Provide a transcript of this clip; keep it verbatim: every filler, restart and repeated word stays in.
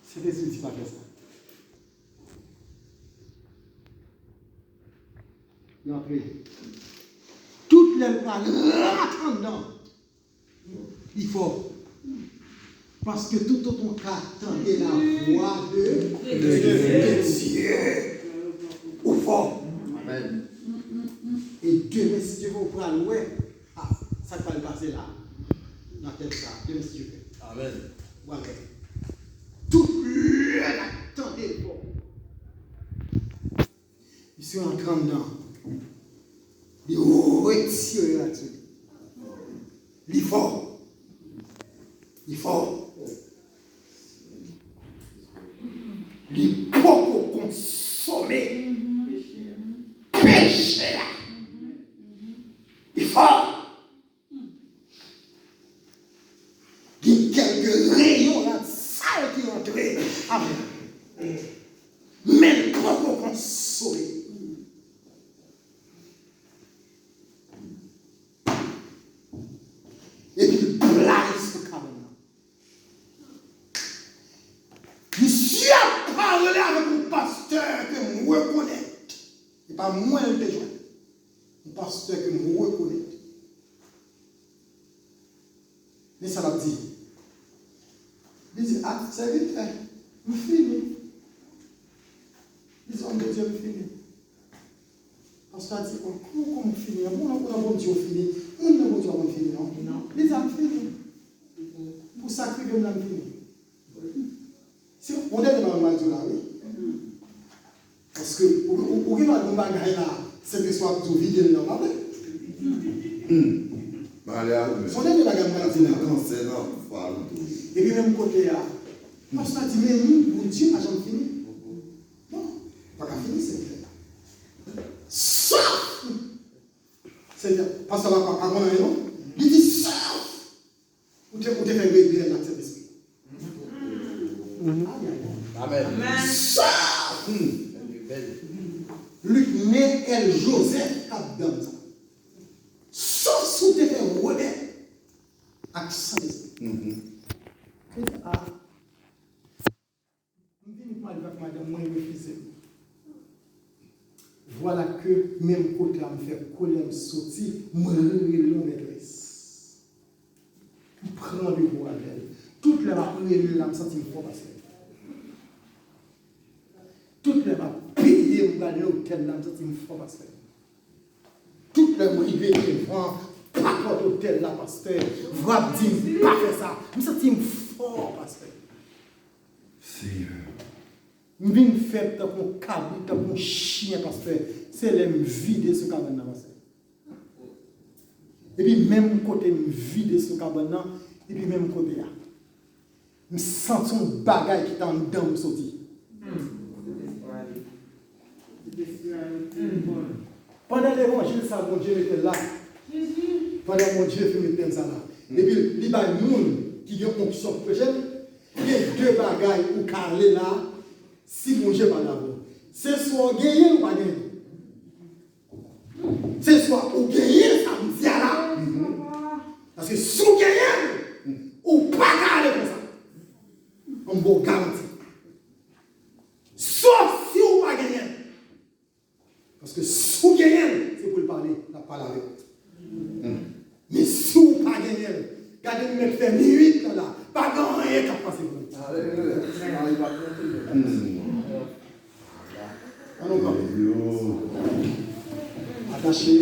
Sentespri di pa fè sa. Li antre. Tout lè l pral rat anndan, li fò. Paske toutotan w ka tande la vwa de, de Dye, ou fò. Amèn. E demen, si Dye vle, w pral wè, ah, sa k pral pase la, nan tèt sa, demen, si Dye vle. Amèn. W pral wè. Tout lè l ap tande l fò. Misye antre anndan. Li retire rad sou li. Li fò. Li fò. Li poko konsome peche a. Li fò. Gen kèlke reyon rad sal ki rantre. Amèn. Men l poko konsome. Epi l blayi sou kabann nan. Misye ap pale avèk yon pastè ke m rekonèt. E pa mwen l te jwenn. Yon pastè ke m rekonèt. Men sa l ap di. Li di, "A, sèvitè, m fini." Li di, "Òm de Dye, m fini." Pastè a di, "O, kòman, kòman w fini? Bon, nan, nan Bondye w fini. Moun nan Bondye w pa konn fini, non." Li di, "A, m fini. Pou sa k rive m la, m fini." Se yon dènye bagay m pral di w la, wi. Paske ou, ou, ou gen dwa di yon bagay la, Sentespri ap di w vide l nan, pa vre? Hmm. Malè a ou menm. Se yon dènye bagay m pral di w la. Kansè nan fwa ou tou. Epi menm kote a, pastè a di, "Men nou, Bondye pa janm fini." Non, pa ka fini, Senyè. Sòf! Senyè, pastè la pa, pa konn anyen, non. Li di, "Sòf!" Ou te, ou te fè regle l ak Sentespri. Amèn. Sòf! Lucnel Joseph k ap danm sa. Sòf si w te fè rebèl ak Sentespri. Li di, "A, m vini pou m al viv ak madanm mwen, li refize m. Vwala ke menm kote a m fè kolè m soti, m rele w mètrès." M pran randevou avè l. Tout lè m ap rele l la, m santi m fò pastè. Tout lè m ap peye pou m al lotèl la, m santi m fò pastè. Tout lè m rive devan papòt otèl la, pastè, vwa ap di m pa fè sa, m santi m fò pastè. Senyè. M vin fèb tankou yon kabrit, tankou yon chen, pastè. Se lè m vide sou kabann nan, pastè. Epi menm kote m vide sou kabann nan, epi menm kote a, m santi yon bagay ki t anndan m soti. Pandan levanjil sa, Bondye mete l la. Pandan Bondye fin met tèm sa la. Epi li bay moun ki gen onksyon pou preche l, gen de bagay ou ka ale la, si Bondye pa dakò. Se swa w genyen l ou pa genyen l. Se swa ou genyen sa m di a la, paske si w genyen l, ou pa ka ale konsa. An m ba w garanti. Sòf si w pa genyen l. Paske si w genyen l, se pou l pale, l ap pale avè w. Men si w pa genyen l, gade m mèt fè minit la la, pa gen anyen k ap pase pou mwen. Alelouya. Ann nou kanpe. Atache.